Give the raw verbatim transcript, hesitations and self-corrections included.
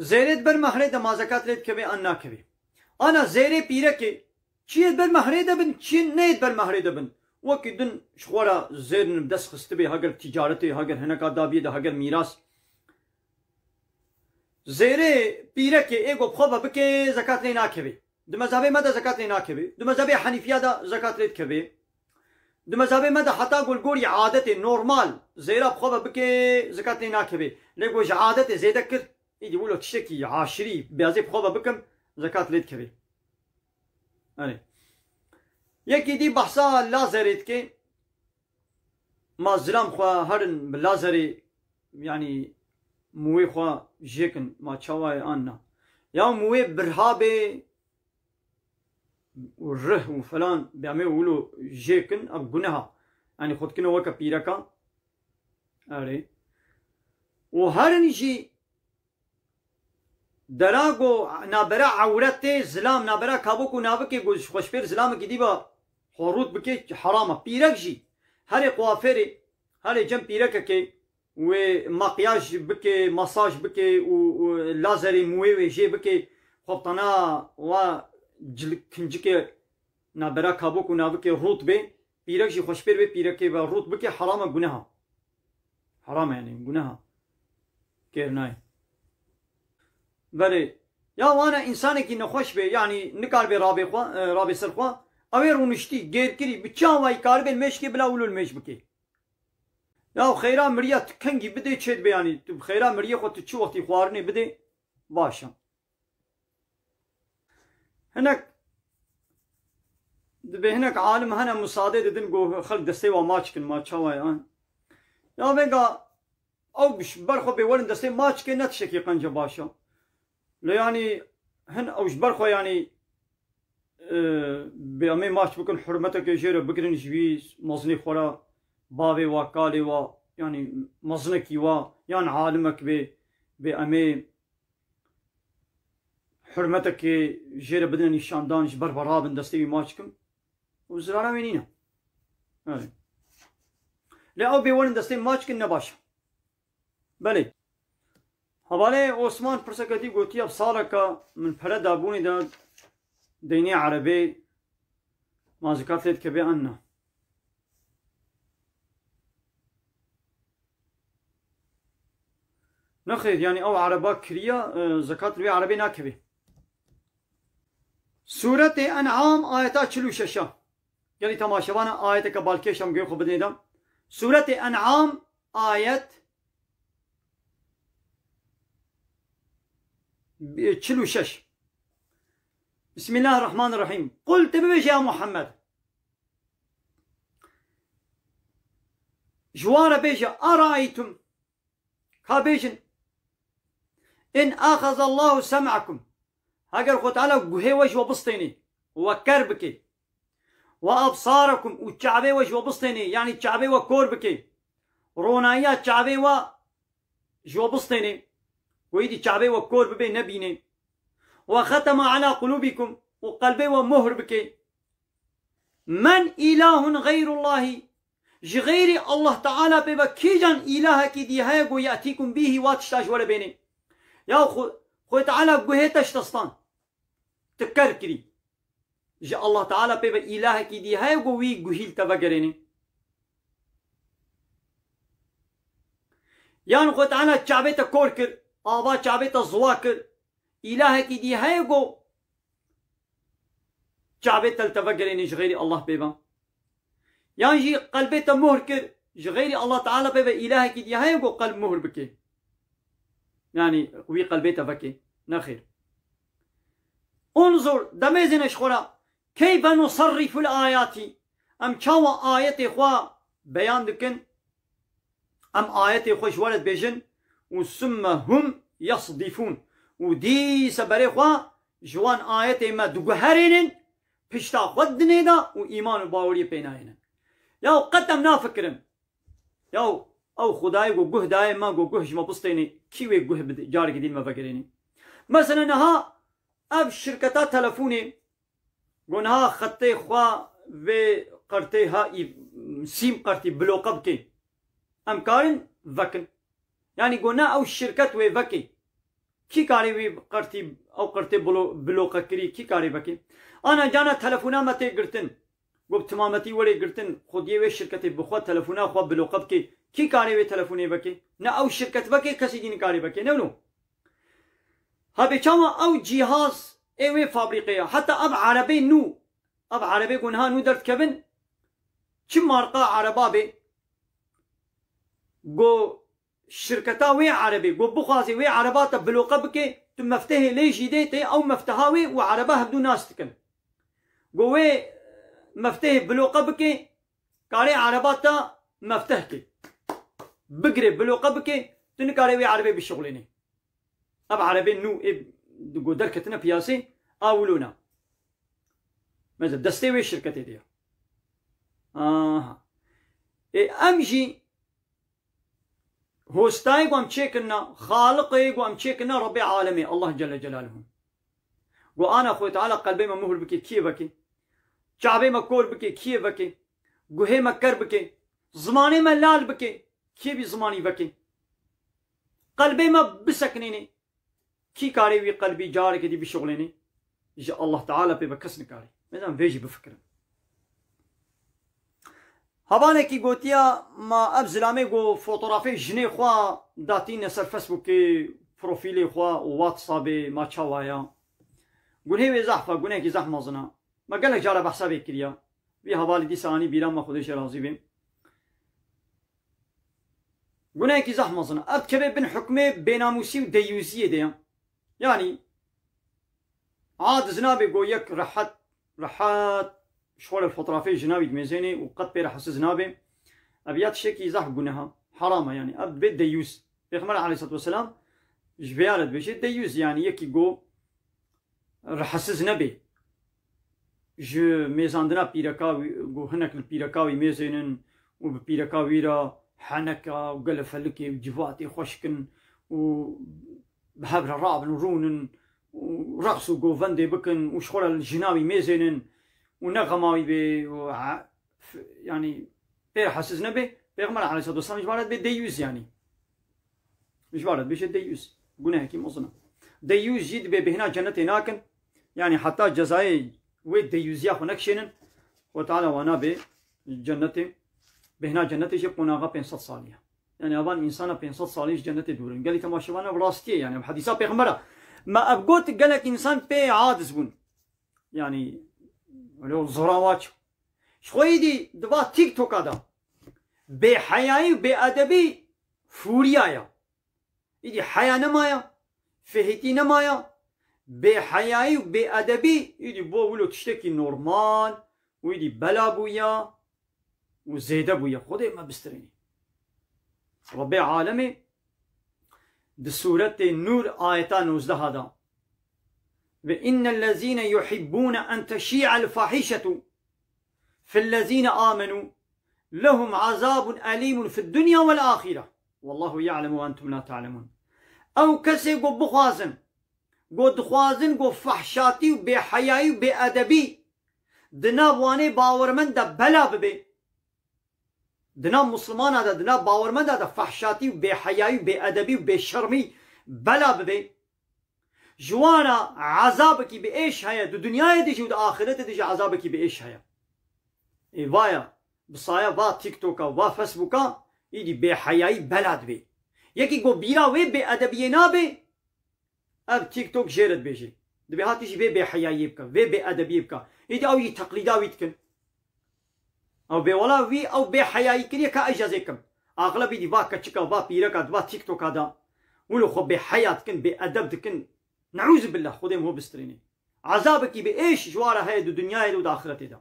Zêrê di ber mehrê de ma zekat lê dikevê an nakevê? Ana zêrê pîrekê, çiyê di ber mehrê de bin, çiyê neyê di ber mehrê de bin. Wekî din ji xwe re zêr bi dest xistibê, heger ticaretê, heger hineka dabiyê de, heger mîras. Zêrê pîrekê ê ku bi xwe ve bike, zekat lê nakevê. Di mezhebê me de zekat lê nakevê. Di mezhebê Henîfiya de zekat lê dikevê. Di mezhebê me de heta ku li gorî adetê normal zêra bi xwe ve bike, zekat lê nakevê. Lê ku ji adetê zêde kir, îdî wilo tiştekî aşirî bêzê bi xwe ve bikim, zekat lê dikevê. Erê. Yekî dî behsa lazerê dike. Ma zilam xwe herin bi lazerê, yanî muwê xwe jêkin, ma çawa ye an na? Ya muwê birha bê û rih û falan bê, em ê wilo jêkin, ev guneha. Yanî xwe dikine weke pîreka. Erê. Û herin jî dera ku nabera ewretê zilam, nabera kabok û navikê ku ji xweşpêr zilamekî dî ve xwe rût bike, heram e. Pîrek jî herê kuafêrê, herê cem pîrekekê wê makyaj bike, masaj bike û, û lazerê muwê wê jê bike, xwe bi tena wa cilik kincikê nabera kabok û navikê rût bê, pîrek jî xweşpêr wê pîrekê ve rût bike, heram e, guneha. Heram e, yanî guneha. Kêr nayê. Belê. Ya wana însanekî nexweş bê, yanî nikaribe rabê xwe, e, rabê ser xwe. Ew ê rûniştî, gêrkirî, bi çi awayî karibê mêj kê, bila wilo mêj bike. Ya xeyra miriya tu kengî bidê çê dibe, yanî tu bi xeyra miriyê xwe tu çi wextî xwarinê bidê, baş e. Hinek dibê hinek alim hene musade didin ku xelk destê wa maç kin, ma çawa ye an? Ya venga ew ji ber xwe bê werin destê maç ke ne tiştekî qenca baş e. Lê yanî hin ew ji ber xwe yanî, e, bê em ê maç bikin, hurmeteke jê re bigirin ji wî mezinê xwe re, bavê wa, kalê wa, yanî mezinekî wa, yan alimek bê, bê em ê hurmetekê jê re bidine nîşandan, ji ber ve rabin destê wî maç kim û zirara wê nîne. Erê. Lê ew bê werin destê maç kin ne baş e. Belê. Hevalê Osman pirseke dî gotiye, bi saleke min pere dabûnê de deynê erebê, ma zekat lê dikeve an na? Nexêr, yanî ew ereba kiriye, e, zekat li wê erebê nakeve. Sûretê En'am ayeta çil û şeş e. Gelî temaşevana ayeteke balkêş em guhê xwe bidinê de. Sûretê En'am ayet çil û şeş. Bismillahirrahmanirrahîm. Qul, tu bibêje ya Muhammed. Ji wan re bêje, Eraeytum, ka bêjin, in axezallahu sem'akum, heger Xwe Teala guhê we ji we bistênê, we ker bike, we absarakum, û çavê we ji we bistênê, yanî çavê we kor bike, ronayiya çavê we ji we bistênê, ku êdî çavê we kor bibe, nebîne, we xetema ala qulûbikum, û qelbê we mohr bike, men îlahun xeyrullahî, ji xeyrî Allah Teala pê ve kîjan îlahekî dî heye ku ye'tîkum bîhî, wa tişta ji we re bênê? Ya Xwe-, Xwê Teala guhê te ji te stan. Tu ker kirî. Ji Allah Teala pê ve îlahekî dî heye ku wî guhî li te vegerênê? Yan Xwê Teala çavê te kor kir, ava çavê te ziwa kir, îlahekî dî heye ku çavê te li te vegerênê ji xeyrî Allah pê ve? Yan jî qelbê te muhr kir, ji xeyrî Allah Teala pê ve îlahekî dî heye ku qelb muhr bike? Yanî wî qelbê te veke? Nexêr. Unzur, demêzêne ji xwe re, keyfe nuserriful ayatî, em çawa ayetê xwe beyan dikin, em ayetê xwe ji we re dibêjin, û summe hum yasdifûn, û dîse berê xwe ji wan ayetê me diguherênin, pişta xwe didinê de û îman û baweriyê pê nayênin. Ya qet em nafikirin. Ya ew Xwedayê ku guh dayê me, ku guh ji me bistênê, kî wê guh bide, carekî dî me vegerênê? Mesela niha ev şirketa telefonê, ku niha xetê xwe vê qertê ha î-, sîm qertî bloke bike. Em karin vekin. Yanî ku ne ew şirket wê veke. Kî karê wî qirtî, ew qirtê blo-, bloqe kirî, kî karê vekê? Ana cana telefona me tê girtin. Got, timametî werê girtin, xwediyê wê şirketê bi xwe telefona xwe bloqe bike. Kî karê wê telefonê veke? Ne ew şirket veke, kesî dî nikarê veke. Ne wilo? Hebê çawa ew cîhaz ê wê fabrîqê ya? Heta ev erebê nû, ev erebê ku niha nû derdikevin, çi marqa ereba bê, ku şirketa wê erebê, ku bixwazê wê ereba te bloqe bike, tu meftehê lê jî dê, tê ew mefteha wê û ereba hevdû nas dikin. Ku wê meftehê bloqe bike, karê ereba te mefteh ke. Bigire, bloqe bike, tu nikarê wê erebê bişixulênê. Ev erebên nû ê go derketine piyasê, a wilo ne. Mesela destê wê şirketê de ye. Aha. Ê em jî hostayê ku em çêkirine, xaliqê ku em çêkirine Rebbê alemê, Allah Celle Celaluhu. Ku ana Xwedê Teala qelbê me muhur bike, kiyê veke. Çavê me kor bike, kiyê veke. Guhê me ker bike. Zimanê me lal bike. Kiyê vî zimanî veke. Qelbê me bisekinêne. Kî karê wî qelbî carekê dî bişixulênê? Ji Allah Teala pê ve kes nikarê. Mezan vê jî bifikirin. Hevalekî gotiya, ma ev zilamê ku fotografê jinê xwe datîne ser Facebookê, profîlê xwe û WhatsAppê, ma çawa ya? Gunehê wê zehf e, gunehekî zehf mezin e. Me gelek cara behsa vê kiriya. Vî hevalî dîsa anî bîra me, Xwedê jê razî bê. Gunehekî zehf mezin e. Ev dikeve bin hukmê bênamûsî û deyûziyê de ya. Yanî, adiz nabe go yek rehet, rehet ji xwe re fotografê jinavî dimêzênê û qet pê re hesiz nabe. Ev ya tiştekî zehf guneha, heram e yanî. Ev dibê deyûz. Pêxember aleyhisselatu vesselam ji vê ya re dibêje deyûz, yanî yekî go rihesiz nebe. Ji mêzandina pîreka wî, ku hinek li pîreka wî mêzênin û bi pîreka wî re heneka û gelefelikê û civatê xweş kin û bi hev re rabin û rûnin û reqs û govendê bikin û ji xwe re li jina wî mêzênin û ne xema wî bê û ha-, f-, yanî pê hesiz nebe, Pêxember aleyhisselatu vesselam ji van re dibê deyûz yanî. Ji van re dibêje deyûz. Gunehekî mezin e. Deyûz jî dibê bêhna cennetê nakin. Yanî heta cezayê wê deyûziya xwe nekişênin, Xwedê Teala wan nabe cennetê. Bêhna cennetê jî qonaxa pênc sed salî ye. Yanî evan însana pênc sed salî ji cennetê dûr in. Gelî temaşevan ev rastî ye yanî. Ev hedîsa pêxember e. Me ev got gelek însan pê adiz bûn. Yanî welo zorawaç. Ji xwe êdî di va TikToka de bêheyayî û bêedebî fûriya ya. Êdî heya nemaya, fihîtî nemaya, bêheyayî û bêedebî êdî bo wilo tiştekî normal û êdî bela bûya û zêde bûye. Xwedê me bistirênî. Rebbê alemê di sûretê Nûr ayeta nozdeh de: "Ve innellezîne yuhibbûne en teşî'el fahîşetu fillezîne amenû lehum azabun elîmun fid dunya vel ahîre. Wallahu ya'lemu ve entum la ta'lemun." Ew kesê ku bixwazin, ku dixwazin ku fehşatî û bêheyayî û bêedebî di nav wanê bawermend de bela bibe, di nav Muslimana de, di nav bawermenda de fehşatî û bêheyayî û bêedebî û bêşermî bela bibe, ji wan re ezabekî bi êş heye, di dinyayê de jî û di axiretê de jî ezabekî bi êş heye. Ê vaya, bi saya va TikToka, va Facebooka, êdî bêheyayî bela dibe. Yekî ku bîra wê bêedebiyê nabe, ev TikTok jê re dibêje. Dibê hatî jî vê bêheyayiyê bike, vê bêedebiyê bike. Êdî ew jî teqlîda wî dikin. Ew bê wela wî, ew bêheyayî kiriye ka ez jî ez ê kim. Axileb êdî va keçika, va pîreka, di va TikToka de. Wilo xwe bêheya dikin, bêedeb dikin. Neûzubillah, Xwedê min ho bistirêne. Ezabekî bi êş ji wan re heye di dinyayê de û di axiretê de.